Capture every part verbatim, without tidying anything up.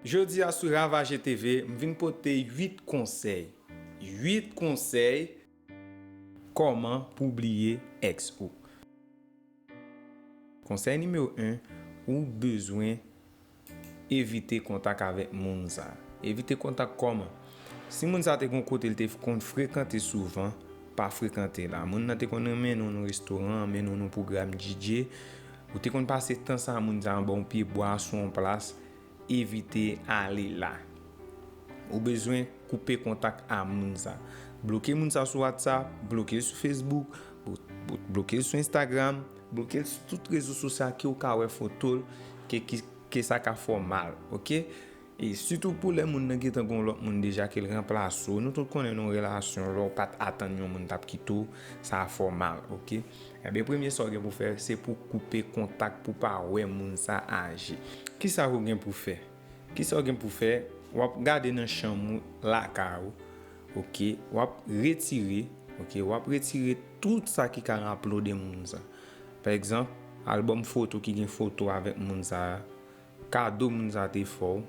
Jodi a sou Ravage T V, m vin pote uit konsèy. Uit konsèy kòman pou bliye èks ou. Konsèy nimewo en, ou bezwen evite kontak avèk moun sa. Evite kontak kòman? Si moun sa te gon kote l te konn frekante souvan, pa frekante la. Moun nan te konn mennen w nan restoran, mennen w nan pwogram D J, ou te konn pase tan sa moun sa anba yon pye bwa sou yon plas, evite ale la. Ou bezwen koupe kontak a moun sa. Bloke moun sa sou WhatsApp, bloke l sou Facebook, blo-, blo-, bloke l sou Instagram, bloke l sou tout rezo sosyal ke w ka wè foto l, ke, ke, ke sa ka fè w mal, oke? E sitou pou lè moun nan gentan gon lòt moun deja ke l ranplase w. Nou tout konnen nan yon relasyon, lè w pa t atann yon moun t ap kite w, sa fè w mal, oke? Ebyen, premye sa w gen pou fè, se pou koupe kontak pou pa wè moun sa aji. Kisa w gen pou fè? Kisa w gen pou fè? W ap gade nan chanm ou, lakay ou, oke? W ap retire, oke? W ap retire tout sa ki ka raple w de moun sa. Pa egzanp, albòm foto ki gen foto avèk moun sa a, kado moun sa te fè w,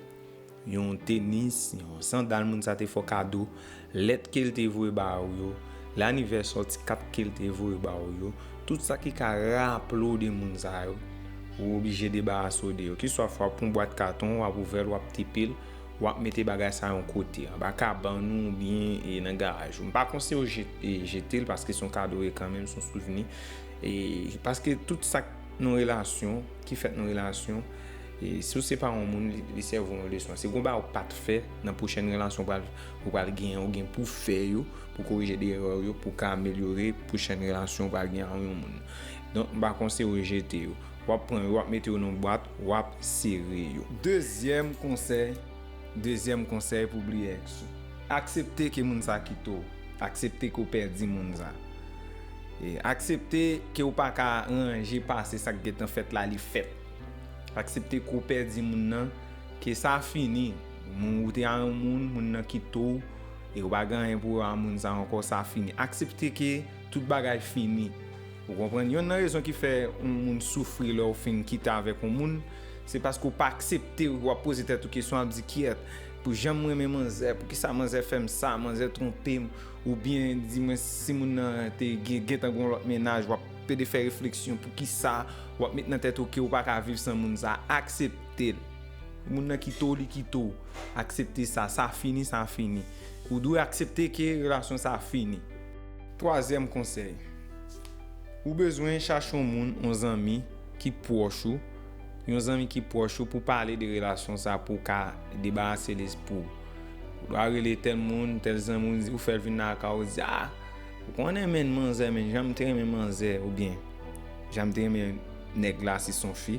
yon tenis, yon sandal moun sa te fè w kado, lèt ke l te voye ba ou yo, lanivèsè w, ti kat ke l te voye ba ou yo, tout sa ki ka raple w de moun sa yo, ou oblije debarase w de yo. Kiswa fwa w pran yon bwat katon, w ap ouvè l, w ap tepe l, w ap mete bagay sa yon kote, anba kabann ou oubyen, e, nan garaj ou. M pa konseye w je-, e, jete l paske se yon kado e kanmenm, se yon souvni. E, paske tout sa k nan yon relasyon, ki fèt nan yon relasyon, e, si w separe yon moun, li, li sèvi w yon leson. Si gon bagay ou pa t fè nan pwochèn relasyon ou pral, ou pral genyen, ou gen pou fè yo, pou korije de erè w yo, pou ka amelyore pwochèn relasyon ou pral genyen ak yon moun. Donk, m pa konseye w jete yo. W ap pran yo, w ap mete yo nan yon bwat, w ap sere yo. Dezyèm konsèy, dezyèm konsèy pou bliye èks ou. Aksepte ke moun sa kite w. Aksepte ke w pèdi moun sa. E, aksepte ke w pa ka ranje pase sa k gentan fèt la, li fèt. Aksepte ke w pèdi moun nan, ke sa fini. Moun ou te a yon moun, moun nan kite w, e w pa gen anyen pou wè a moun sa ankò, sa fini. Aksepte ke tout bagay fini. Ou konprann? Yonn nan rezon ki fè yon moun soufri lè w fin kite avèk yon moun, se paske w pa aksepte, w ap poze tèt ou kesyon, w ap di, "Kyèt, pou jan m renmen manzè, poukisa manzè fè m sa, manzè twonpe m?" Oubyen di mwen si moun nan te gen, gentan gen yon lòt mennaj, w ap pede fè refleksyon, poukisa w ap met nan tèt ou ke w pa ka viv san moun sa, aksepte l. Moun nan kite w, li kite w. Aksepte sa, sa fini, sa fini. Ou dwe aksepte ke relasyon sa fini. Twazyèm konsèy. Ou bezwen chache yon moun, yon zanmi ki pwòch ou, yon zanmi ki pwòch ou pou pale de relasyon sa, pou w ka debarase lespri w. Ou dwe rele tèl moun, tèl zanmi w, ou fè l vin lakay ou, ou di, "Ah, ou konnen, menn, manzè, menn, jan m te renmen manzè, oubyen jan m te renmen nèg la, si se yon fi."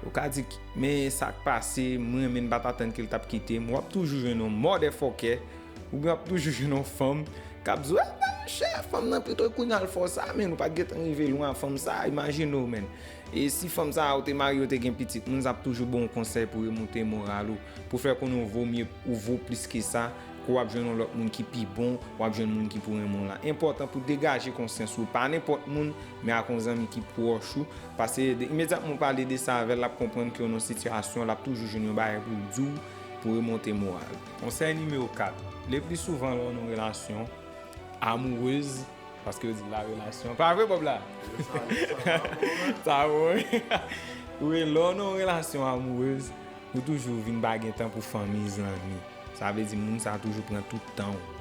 Ou ka di, "Men sa k pase, m renmen l, m pa t atann ke l t ap kite m." W ap toujou jwenn yon motherfucker, oubyen w ap toujou jwenn yon fanm k ap di w, "Ah, monchè, fanm nan pito kounye a l fè w sa, menn, ou pa t gentan rive lwen ak fanm sa, imajine w, menn." E si fanm sa a ou te marye, ou te gen pitit, moun sa ap toujou ba w konsèy pou remonte moral ou, pou fè konnen w vo mye, ou vo plis ke sa, ke w ap jwenn yon lòt moun ki pi bon, w ap jwenn moun ki pou renmen w la. Enpòtan pou degaje konsyans ou, pa nenpòt moun, men ak yon zanmi ki pwòch ou, paske de, imedyatman w pale de sa avè l, l ap konprann ke w nan yon sitiyasyon, l ap toujou jwenn yon bagay pou l di w, pou remonte moral. Konsèy nimewo kat. Le pli souvan lè w nan yon relasyon amourez, paske yo di la relasyon. Pa vre, Bob la? Sa bon, wi. Wi, lè w nan yon relasyon amourez, ou toujou vin pa gen tan pou fanmi, zanmi. Sa vle di moun sa toujou pran tout tan w.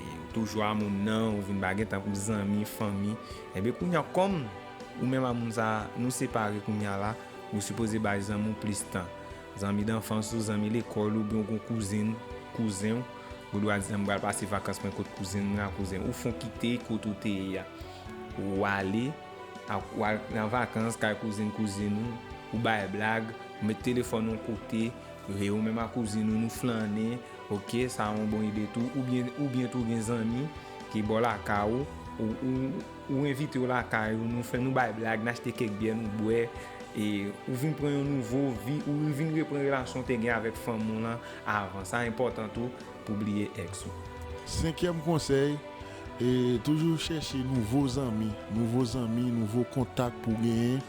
E ou toujou a moun nan, ou vin pa gen tan pou zanmi, fanmi. Ebyen, kounye a, kòm ou menm a moun sa, nou separe kounye a la, ou sipoze bay zanmi w plis tan. Zanmi danfans ou, zanmi lekòl ou, oubyen w gon kouzin, kouzen w, ou dwe di, "M pral pase vakans mwen kot kouzin mwen ak kouzen." Ou fon kite kote w te ye a. Ou ale, ak, ou al nan vakans kay kouzin, kouzin ou, ou bay blag, ou met telefòn ou kote, e ou menm ak kouzin ou, nou flannen, oke, sa yon bon ide tou. Oubyen, oubyen tou gen zanmi ki bò lakay ou, ou, ou, ou envite yo lakay ou, nou fè, nou bay blag, n achte kèk byè, nou bwè, e ou vin pran yon nouvo vi, ou vin repran relasyon w te gen avèk fanmi w lan avan. Sa enpòtan tou pou bliye èks ou. Senkyèm konsèy, e toujou chèche nouvo zanmi, nouvo zanmi, nouvo kontak pou genyen.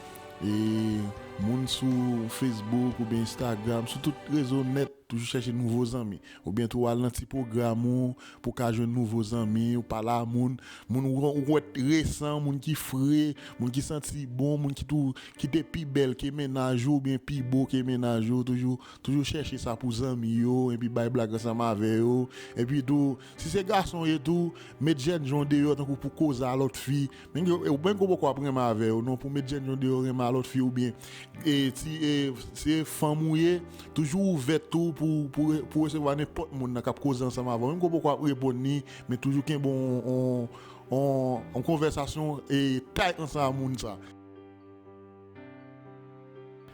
E moun sou Facebook oubyen Instagram, sou tout rezo nèt, Toujou chèche nouvo zanmi. Oubyen tou al nan ti pwogram ou pou ka jwenn nouvo zanmi, ou pale a moun, moun ou, ou wè resan, moun ki fre, moun ki santi bon, moun ki tou ki te pi bèl ke mennaj ou oubyen pi bo ke mennaj ou. Toujou, toujou chèche sa pou zanmi yo, epi bay blag ansanm avè yo. Epi tou, si se gason ye tou, met jènjan w deyò tankou pou koze a lòt fi. Menm ke, menm ke w poko ap renmen avè yo, non, pou met jènjan w deyò renmen a lòt fi oubyen e, ti, e, se fanm ou ye, toujou ouvè tou pou, pou, pou resevwa nenpòt moun nan k ap koze ansanm avè w. Menm ke w poko ap reponn li, men toujou kenbe yon, yon, yon, yon konvèsasyon e tight ansanm ak moun sa.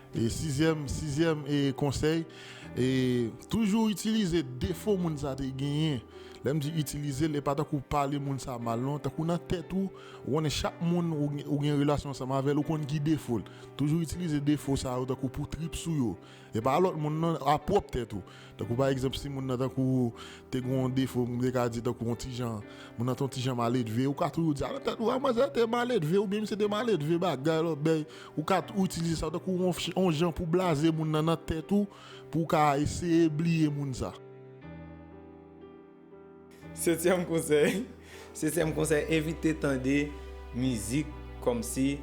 E sizyèm, sizyèm e konsèy, e toujou itilize defo moun sa te genyen. Lè m di itilize l, e pa tankou pale moun sa mal, non. Tankou nan tèt ou, ou konnen chak moun ou, ou gen relasyon ansanm avè l, ou konn ki defo l. Toujou itilize defo sa yo tankou pou trip sou yo. E pa lòt moun, non, a pwòp tèt ou. Tankou pa egzanp, si moun nan tankou te gen yon defo, m te ka di tankou yon ti jan, moun nan te yon ti jan maledve, ou ka toujou di, a nan tèt ou, a manzè te maledve, oubyen misye te maledve, bagay, lòt bèy. Ou ka tou itilize sa tankou yon, yon jan pou blaze moun nan nan tèt ou, pou w ka eseye bliye moun sa. Setyèm konsèy. Setyèm konsèy, evite tande mizik kòmsi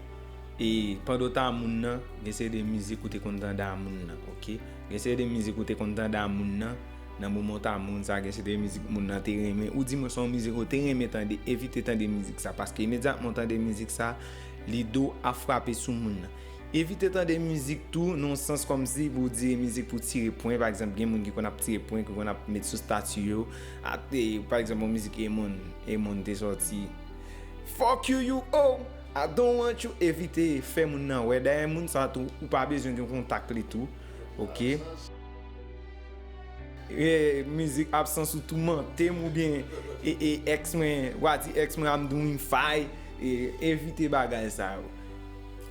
e pandan w t a moun nan, gen seri de mizik ou te konn tande a moun nan, oke? Gen seri de mizik ou te konn tande a moun nan, nan moman w t a moun sa, gen seri de mizik moun nan te renmen, oudimwens se yon mizik ou te renmen tande, evite tande mizik sa, paske imedyatman w tande mizik sa, lide w ap frape sou moun nan. Evite tande mizik tou nan yon sans kòmsi pou w di e mizik pou tire pwen. Pa egzanp, gen moun ki konn ap tire pwen, ki konn ap met sou stati yo. Ak, e, pa egzanp, yon mizik Emon, Emon te sòti. Fuck you, you oh! I don't want you. Evite fè moun nan wè. Dayè, moun sa tou, ou pa bezwen gen kontak li tou. Oke? E, mizik absans ou toumante m oubyen e, e, ex mwen, wa di ex mwen I'm doing fine. E, evite bagay sa yo.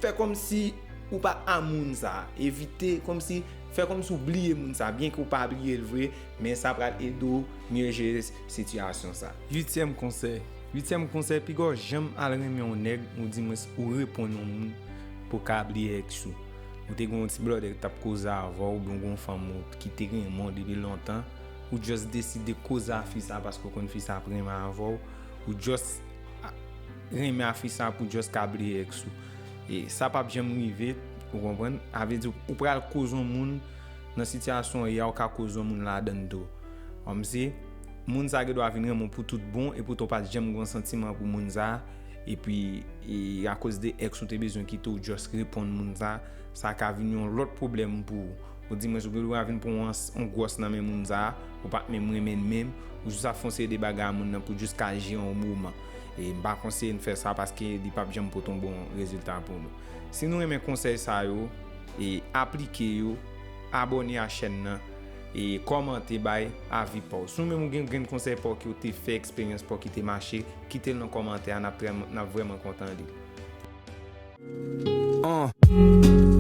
Fè kòmsi ou pa a moun sa. Evite kòmsi, fè kòmsi w bliye moun sa. Byenke w pa bliye l vre, men sa pral ede w mye jere sitiyasyon sa. Uityèm konsèy. Uityèm konsèy, piga w janm al renmen yon nèg, oudimwens ou reponn yon moun pou w ka bliye ex ou. Ou te gen yon ti blòdè ki t ap koze avè w, oubyen w gen yon fanm ou ki te renmen w depi lontan, ou just deside koze a fi sa paske w konn fi sa ap renmen avè w, ou just renmen a fi sa pou just ka bliye ex ou. E sa p ap janm rive, ou konprann? Sa vle di ou pral koze yon moun nan sitiyasyon w ye a, ou ka koze yon moun ladann tou. Kòmsi, moun sa gen dwa vin renmen w pou tout bon, epoutan w pa t janm gen yon santiman pou moun sa, epi, e, akoz de ex ou te bezwen kite w just reponn moun sa, sa ka vin yon lòt pwoblèm pou ou. Oudimwens ou gen dwa vin pran yon, yon gwòs nan men moun sa, ou pa t menm renmen l menm, ou jis ap fè yon seri de bagay a moun nan pou jis ka jere yon moman. E m pa konseye n fè sa paske li p ap janm pote yon bon rezilta pou nou. Si nou renmen konsèy sa yo, e aplike yo, abòne a chèn nan, e kòmante, bay avi pa w. Si w menm ou gen grenn konsèy pa w ke w te fè, eksperyans pa w ki te mache, kite l nan kòmantè a, n ap trè, n ap vrèman kontan li. Uh.